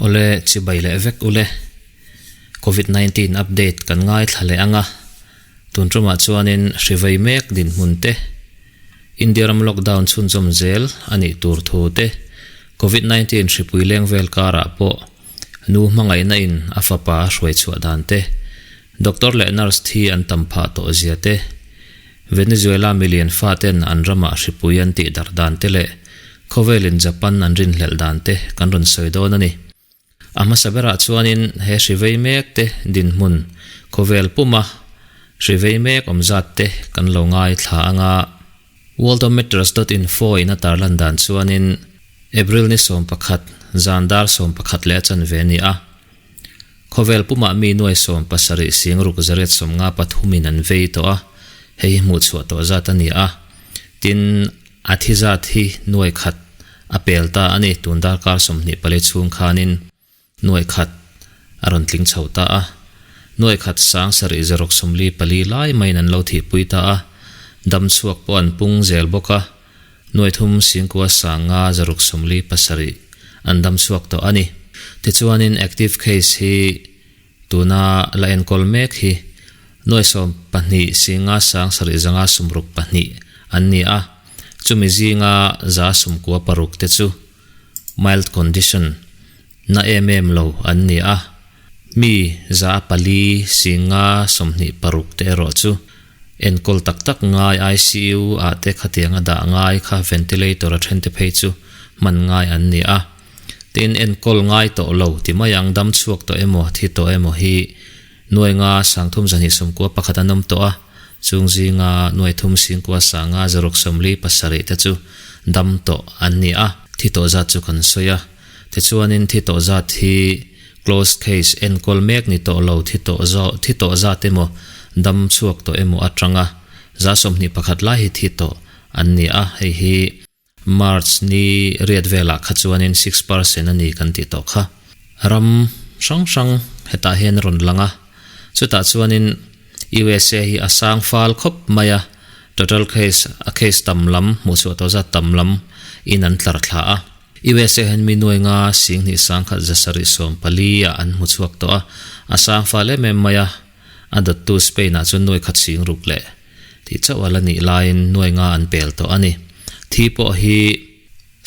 Awle chibai leh vek ule. Covid 19 update kan ngaithla leh anga, tun tumah chuanin hri vei mek dinhmun te, India ram lockdown chhunzawm zel a nih tur thu te, Covid 19 hripui leng vel karah pawh nu hmangaihna in a fapa a hruai chhuah dan te, doctor leh nurse thi an tam phah tawh zia te, Venezuela milian faten an ramah hripui an tih darh dan te leh khawvelin Japan an rinhlelh dan te kan rawn sawi dawn a ni. A hmasa berah chuanin he hri vei mek te dinhmun khawvel puma hri vei mek awm zat te kan lo ngaithla anga Worldometers dot info in a tarlan dan chuanin April ni 11 zan dar 11 leh a chanve a ni a. Khawvel pumah mi nuai 17 sing ruk zariat sawmnga pathumin an vei tawh a, hei hi hmuh chhuah tawh zat a ni a. Tin, a thi zat hi nuai khat a pel ta a ni, tun darkar 24 chhung khanin nuai khat a rawn tling chho ta a. Nuai khat sang sarih zaruk 44 lai maiin an lo thihpui ta a, dam chhuak pawh an pung zel bawk a, nuai thum singkua sanga zaruk 47 an dam chhuak tawh a ni. Tichuanin active case hi tuna la enkawl mek hi nuai 12 singa sang sarih zanga sumruk pahnih an ni a, chumi zinga za sumkua paruk te chu mild condition na em em lo an ni a, mi za pali singa 26 te erawh chu enkawl tak tak ngai ICU ah te khatiang a dah ngai kha ventilator a then te phei chu hman ngai an ni a. Tin, enkawl ngai tawh lo ti mai ang dam chhuak tawh emaw thi tawh emaw hi nuai nga sang thum zahnih sawmkua pakhat an awm tawh a, chung zinga nuai thum singkua sanga zaruk 47 te chu dam tawh an ni a. Thi tawh zat chu kan sawi a, tichuanin thi tawh zat hi closed case enkawl mek ni tawh lo thi tawh zawh thi tawh zat emaw dam chhuak tawh emaw atanga za 21 lai hi thi tawh an ni a, hei hi March ni riat velah kha chuanin 6% a ni kan tih tawh kha. Ram hrang hrang hetah hian rawn lang a, chutah chuanin USA hi a sang fal khawp mai a, total case a case tam lam hmuh chhuah tawh zat tam lam in an tlar thla a. USA hian mi nuai nga sing hnih sang khat za sarih sawm pali ah an hmu chhuak tawh a, a sang fal em em mai a, a dawttu Spain ah chuan nuai khat sing ruk leh tih chauh a la nih laiin nuai nga an pel tawh a ni. Thi pawh hi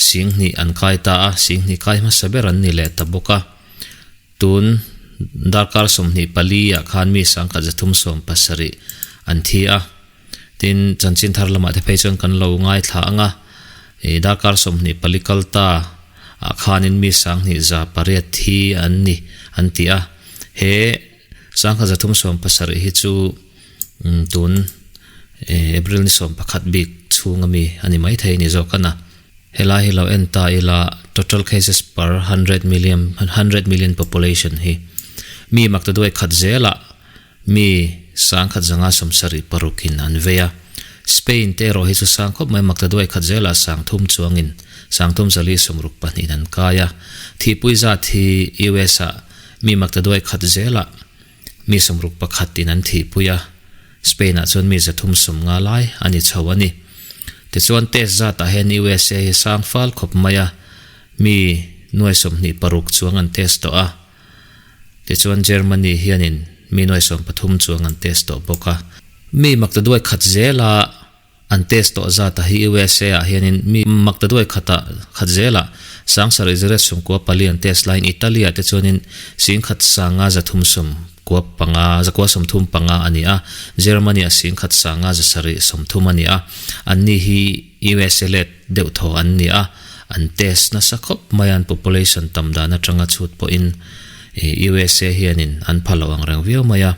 sing hnih an kai ta a, sing hnih kai hmasa ber an ni leh ta bawk a. Tun darkar 24 ah khan mi sang khat zathum sawm pasarih an thi a. Tin, chanchin thar lamah te phei chuan kan lo ngaithla ang a, ih darkar 24 kal ta ah khanin mi sang hnih za pariat thi an ni an ti a. He sang khat zathum sawm pasarih hi chu tun April ni 11 bik chhunga mi a ni maithei ni zawk a na. Helai hi lo en ta ila total cases per 100 million 100 million population hi mi mak ta duai khat zelah mi sang khat zanga sawmsarih parukin an vei a. Spain te erawh hi chu sang khawp mai mak ta duai khat zelah sang thum chuangin sang thum zali sawmruk pahnihin an kai a. Thihpui zat hi US ah mi mak ta duai khat zelah mi sawmruk pakhatin an thihpui a. Spain ah chuan mi zathum sawmnga lai a ni chho a ni. Tichuan test zatah hian USA hi sang fal khawp mai a, mi nuai 26 chuang an test tawh a. Tichuan Germany hianin mi nuai 13 chuang an test tawh bawk a. Mi mak ta duai khat zela an test tawh zatah hi USA ah hianin mi mak ta duai khata khat zela sang sarih zariat sawmkua pali an test laiin Italy ah te chuanin sing khat sanga zathum sawm kua panga zakua sawmthum panga a ni a, Germany ah sing khat sanga zasarih sawmthum a ni a, anni hi USA let deuh thaw an ni a, an test nasa khawp mai a an population tam dan atanga chhut pawhin USA hianin an pha lo ang reng viau mai a,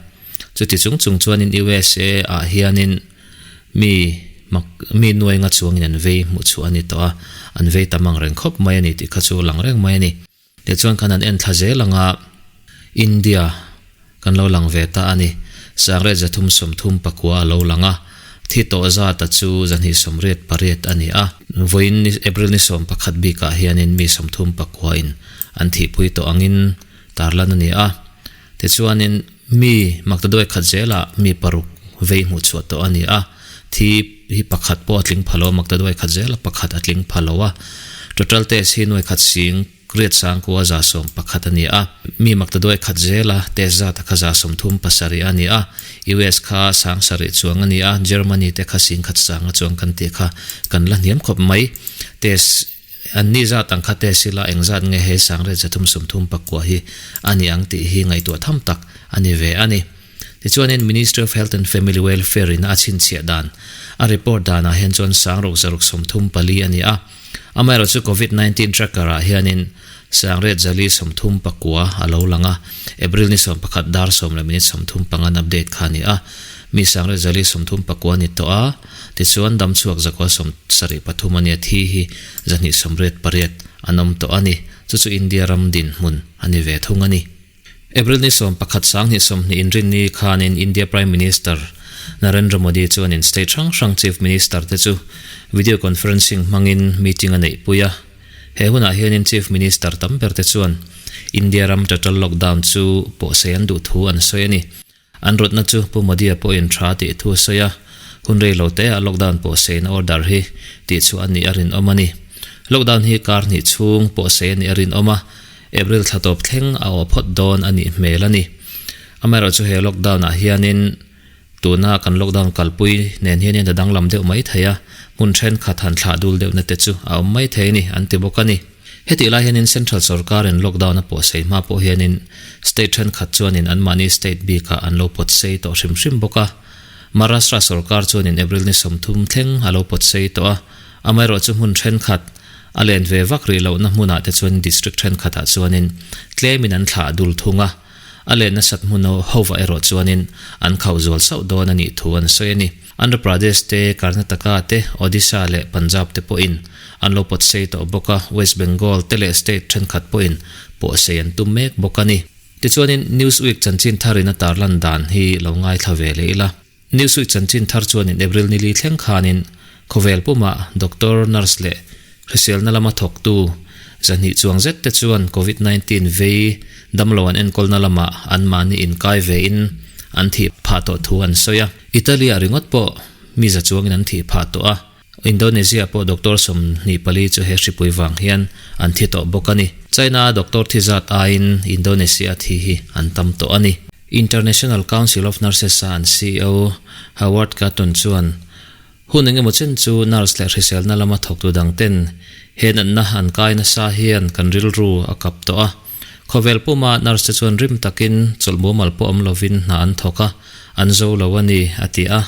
chuti chung chung chuanin USA ah hianin mi mak mi nuai nga chuangin an vei hmuh chhuah a ni tawh a, an vei tam ang reng khawp mai a ni tih kha chu lang reng mai a ni. Tichuan khan an en thla zel anga India kan lo lang ve ta a ni. Sangriat zathum sawmthum pakua a lo lang a, thi tawh zata chu zahnih sawmriat pariat a ni a. Vawiin ni April ni 11 bikah hianin mi sawmthum pakua in an thihpui tawh angin tarlan a ni a. Tichuanin mi maktaduai khat zelah mi paruk vei hmuh chhuah tawh a ni a, thi hi pakhat pawh a tling pha lo a, maktaduai khat zela pakhat a tling pha lo a. Total test hi nuai khat sing. Riat sangkua 111 a ni a. Mi maktaduai khat zela test zat a kha 37 a ni a. US kha 7000 chuang a ni a, Germany te kha 10,000 sanga chuang kan tih kha kan la hniam khawp mai. Test an ni zat ang kha test ila engzat nge he 339 hi a ni ang tih hi ngaihtuah tham tak a ni ve a ni. Tichuanin Ministry of Health and Family Welfare in a chhinchhiah dan a report danah hian chuan 6634 a ni a. Amaherawhchu chu Covid 19 tracker ah hianin 8439 a lo lang a, April ni 11 dar 10 leh minute 35 an update kha a ni a. Mi 439 ni tawh a, tichuan damchhuak 173 a nia thi hi 288 an awm tawh a ni. Chu chu India ram dinhmun a ni ve thung a ni. April ni 11 2020 inrinni khanin India Prime Minister Narendra Modi chuanin state hrang hrang Chief Minister te chu video conferencing hmangin meeting a neihpui a. He hunah hianin Chief Minister tam ber te chuan India ram total lockdown chu pawhsei an duh thu an sawi a ni. An rawtna chu Pu Modi-a pawhin tha tih thu a sawi a, hun rei lo te ah lockdown pawhseiin order hi tih chhuah a nih a rinawm a ni. Lockdown hi kar hnih chhung pawhsei a nih a rinawm a, April thla tawp thleng a aw phawt dawn a nih hmel a ni. Amaherawhchu chu he lockdown ah hianin tuna kan lockdown kalpui nen hianin a danglam deuh mai thei a, hmun thenkhat han thlah dul deuhna te chu a awm mai thei a ni an ti bawk a ni. Hetih lai hianin Central sorkarin lockdown a pawhsei hma pawh hianin state thenkhat chuanin anmahni state bikah an lo pawtsei tawh hrim hrim bawk a. Maharashtra sorkar chuanin April ni 30 thleng a lo pawtsei tawh a, amaherawhchu hmun thenkhat a len ve vak rih lohna hmunah te chuan district thenkhatah chuanin tlemin an thlah dul thung a, a len nasat hmun hovah erawh chuanin an khauh zual sauh dawn a nih thu an sawi a ni. Andhra Pradesh te, Karnataka te, Odisha leh Punjab te pawhin an lo pawtsei tawh bawk a, West Bengal te leh state thenkhat pawhin pawhsei an tum mek bawk a ni. Tichuanin Newsweek chanchin tharin a tarlan dan hi lo ngaithla ve leh ila. Newsweek chanchin thar chuanin April ni li thleng khanin khawvel pumah doctor, nurse leh hriselna lama thawktu 200 chuang zet te chuan Covid 19 vei damlo an enkawlna lamah anmahni inkai vein an thih phah tawh thu an sawi a. Italy-ah ringawt pawh mi za chuangin an thih phah tawh a, Indonesia pawh doctor 24 chu he hripui vang hian an thi tawh bawk a ni. China-a doctor thi zat aiin Indonesia-a thi hi an tam tawh a ni. International Council of Nurses-a an CEO Howard Caton chuan, Hun engemaw chen chu nurse leh hriselna lama thawktu dangten he natna an kai nasa hian kan rilru a kap tawh a. Khawvel puma nurse te chuan rim takin chawlh mumal pawh awm lovin hna an thawk a, an zo lo a ni, a ti a.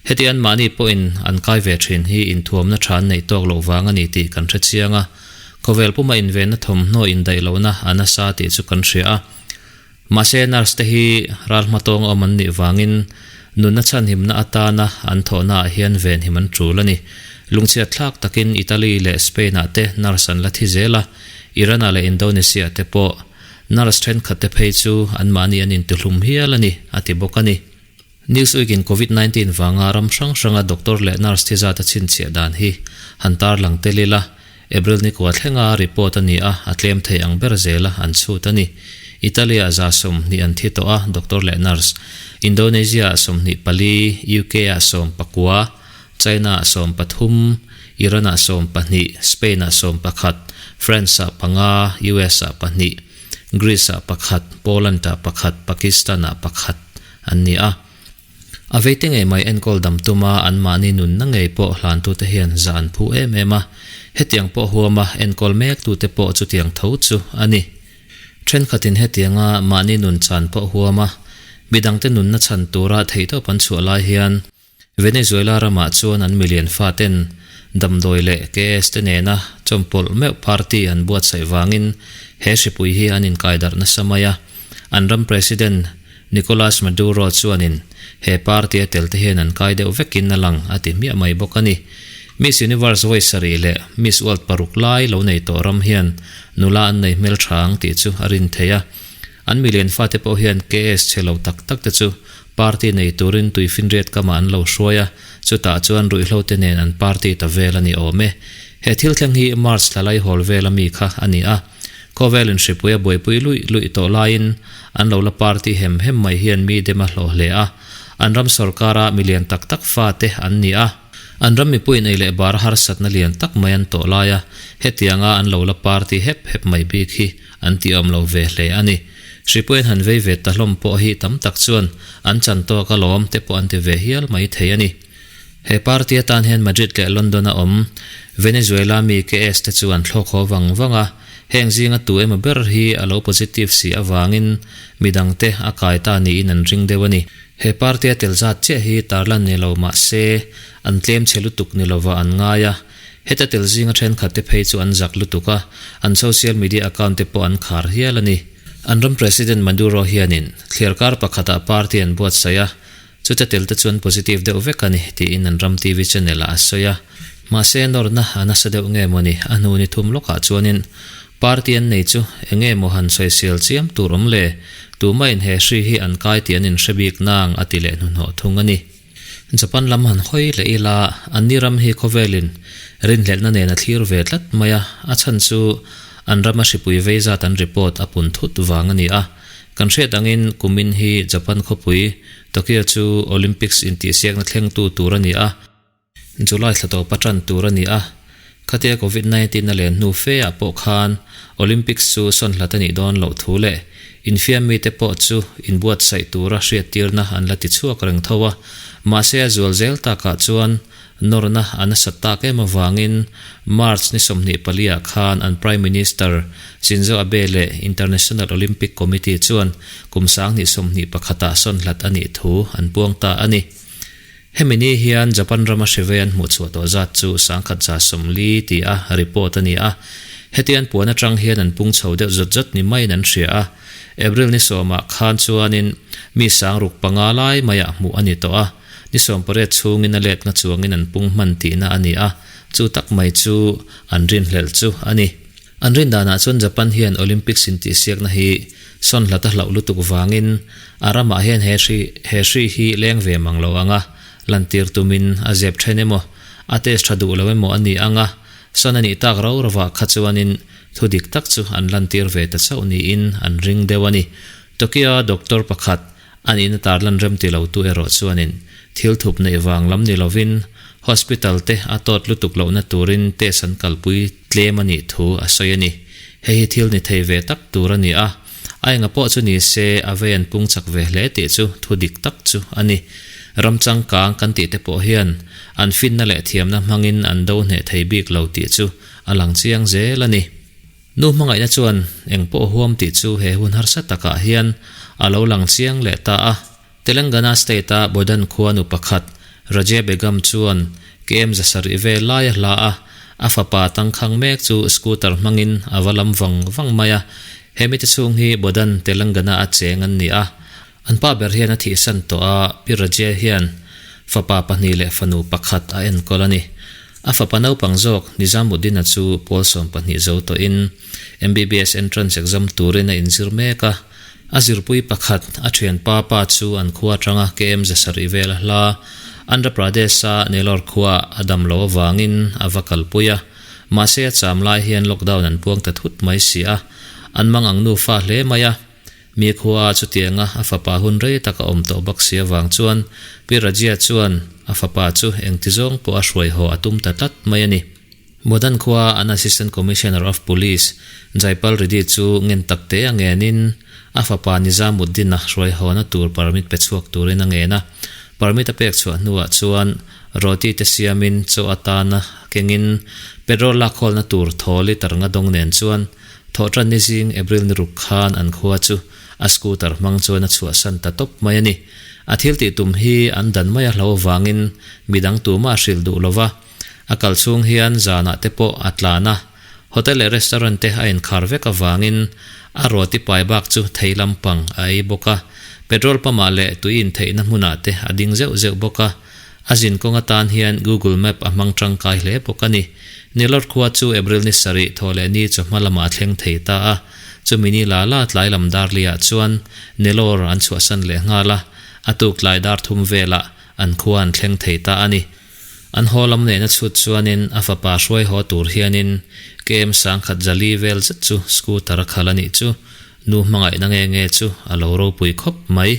Heti anmahni pawhin an kai ve thin hi inthuamna tha an neih tawk loh vang a ni tih kan hre chiang a. Khawvel puma invenna thawmhnaw indaih lohna a nasa tih chu kan hria a. Mahse nurse te hi ral hmatawng awm an nih vangin nunna chhanhimna atana an thawhna ah hian venhim an tul a ni. Lungchhiat thlak takin Italy leh Spain ah te nurse an la thi zel a, Iran ah leh Indonesia ah te pawh nurse thenkhat te phei chu anmahni an intihlum hial a ni, a ti bawk a ni. Newsweek in Covid 19 vanga ram hrang hranga doctor leh nurse thi zat a chhinchhiah dan hi han tarlang tel ila, April ni kua thlenga report a ni a, a tlem thei ang ber zela an chhut a ni. Italy ah 20 an thi tawh a, doctor leh nurse. Indonesia ah 24, UK ah 19, China ah 13, Iran ah 12, Spain ah 11, France ah panga, US ah pahnih, Greece ah pakhat, Poland ah pakhat, Pakistan ah pakhat an ni a. A veite ngei mai enkawl dam tuma anmahni nunna ngei pawh hlantute hian zah an phu em em a, hetiang pawh huama enkawl mektute pawh chutiang tho chu a ni. Thenkhatin hetianga mahni nun chan pawh huama midangte nunna chhan tura theihtawp an chhuah lai hian Venezuela ramah chuan an milian faten damdawi leh KS te nena chawmpawlh meuh party an buatsaih vangin he hripui hi an inkaidarh nasa mai a, an ram President Nicolas Maduro chuanin he party a tel te hian an kai deuh vekin a lang a ti hmiah mai bawk a ni. Miss Universe vawi sarih leh Miss World paruk lai lo nei tawh ram hian nula an nei hmel tha ang tih chu a rin thei a. An milian fate pawh hian KS chhe lo tak tak te chu party nei turin tuifinriat kamah an lo hruai a, chutah chuan ruihhlo te nen an party ta vel a ni awm e. He thil thleng hi March thla laihawl vel ami kha a ni a. Khawvel in hripui a buaipui luih luih tawh laiin an lo la party hem hem mai hian mi dem a hlawh hle a. An ram sorkara milian tak tak fate an ni a. An ram mipuiin ei leh bar harsatna lian tak mai an tawh lai a, hetianga an lo la party hep hep mai bik hi an ti awm lo ve hle a ni. Hripuiin han vei ve ta hlawm pawh hi tam tak chuan an chan tawk alawm te pawh an ti ve hial mai thei a ni. He party atan hian Madrid leh London a awm Venezuela mi KS te chu an thlawk haw vang vang a, heng zinga tu emaw ber hi a lo positive si avangin midangte a kai ta niin an ring deuh a ni. He party a tel zat chiah hi tarlan ni lo mah se an tlem chhe lutuk ni lova an ngai a, heta tel zinga thenkhat te phei chu an zak lutuk a, an social media account te pawh an khar hial a ni. An ram President Maduro hianin thliarkar pakhatah party an buatsaih a, chuta tel te chuan positive deuh vek a ni tiin an ram TV channel ah a sawi a. Mahse nawrna a nasa deuh nge mawni a hnu ni thum lawkah chuanin Party an nei chu enge maw han sawisel chiam tur awm le? Tumahin he hri hi an kai tih an inhre bik nang a ti leh hnuhnawh thung a ni. Japan lam han hawi leh ila, anni ram hi khawvelin rinhlelhna nen a thlir ve tlat mai a, a chhan chu an rama hripui vei zat an report a pun thut vang a ni a. Kan hriat angin kumin hi Japan khawpui Tokyo chu Olympics intihsiakna thlengtu tur a ni a, July thla tawpa tan tur a ni a, khatia Covid 19 a len hnu fe ah pawh khan Olympics chu sawn hlat a nih dawn loh thu leh infiam mite pawh chu inbuatsaih tura hriattirna an la ti chhuak reng tho a, mahse a zual zel takah chuan nawrna a nasat tak em avangin March ni 24 ah khan an Prime Minister Shinzo Abe leh International Olympic Committee chuan kum 2021 ah sawn hlat a nih thu an puang ta a ni. Hemi ni hian Japan rama hrivei an hmuhchhuah tawh zat chu 1140 ti a report a ni a. Hetian puan atang hian an pung chho deuh zawt zawt ni maiin an hria a. April ni sawmah khan chuanin mi 65 lai maiah hmuh a ni tawh a. Ni 18 chhungin a letna chuangin an pung hman tihna a ni a, chu tak mai chu an rinhlelh chu a ni. An rin danah chuan Japan hian Olympics intihsiakna hi sawn hlat a hlauh lutuk vangin a ramah hian he hri he hri hi leng ve mang lo anga lantir tumin a zep then emaw, a test tha duh lo emaw a ni anga sawn a nih tak ro rovah kha chuanin thu dik tak chu an lantir ve ta chauh niin an ring deuh a ni. Tokyo-a doctor pakhat An in a tarlan rem ti lo tu erawh chuanin thil thup neih vang lam ni lovin hospital te a tawt lutuk lohna turin test an kalpui tlem a nih thu a sawi a ni. Hei hi thil ni thei ve tak tur a ni a, a enga pawh chu ni se a vei an pung chak ve hle tih chu thu dik tak chu a ni. Ram changkang kan tih te pawh hian an finna leh thiamna hmangin an do hneh thei bik lo tih chu a lang chiang zel a ni. Nu hmangaihna chuan eng pawh huam tih chu he hun harsa takah hian a lo lang chiang leh ta a. Telangana state-a Bodhan khua nu pakhat Rajia Begum chuan KM zasarih vel lai a hla a, a fapa tangkhang mek chu scooter hmangin a va lam vang vang mai a. He mite chhung hi Bodhan, Telangana a cheng an ni a. An pa ber hian a thihsan tawh a, Pi Rajia hian fapa pahnih leh fanu pakhat a enkawl a ni. A fapa naupang zawk Nizamuddin-a chu pawl 12 zo tawhin MBBS entrance exam turin a inzir mek a. A zirpui pakhat, a thianpa pa chu an khua atanga KM 700 vel a hla. Andhra Pradesh-a Nellore khua a dam lo avangin a va kalpui a. Mahse a cham lai hian lockdown an puang ta thut mai si a. An mang ang nufa hle mai a. Mi khua chutianga a fapa hun rei tak a awm tawh bawk si avang chuan Pi Rajia chuan a fapa chu engti zawng pawh a hruai haw a tum ta tlat mai a ni. Modhan khua an Assistant Commissioner of Police Jaipal Reddy chu ngen tak te a ngenin a fapa Nizamuddin-a hruai hawna tur permit pe chhuak turin a ngen a. Permit a pek chhuah hnuah chuan roti te siamin chaw atana kengin petrol lak khawlna tur thaw litre nga dawng nen chuan Thawhṭan ni zing April ni ruk khan an khua chu a scooter hmang chuan a chhuahsan ta tawp mai a ni. A thil tih tum hi an dan mai a hlo avangin midang tumah a hrilh duh lova, a kal chhung hian zanah te pawh a tlan a, hotel leh restaurant te a inkhar vek avangin a roti pai bak chu thei lampang a ei bawk a, petrol pump ah leh tui intheihna hmunah te a ding zeuh zeuh bawk a. A zin kawng atan hian Google Map a hmang tangkai hle bawk a ni. Nilor khua chu April ni sarih thaw leh ni chawhma lamah a thleng thei ta a, chumi ni la la tlai lam dar liah chuan Nilor an chhuahsan leh nghal a, a tuk tlai dar thum velah an khua an thleng thei ta a ni. An haw lam nehna chhut chuanin a fapa hruai haw tur hianin KM 1000 jali vel zet chu scooter a khalh a nih chu nu hmangaihna nge nge chu a lo ropui khawp mai.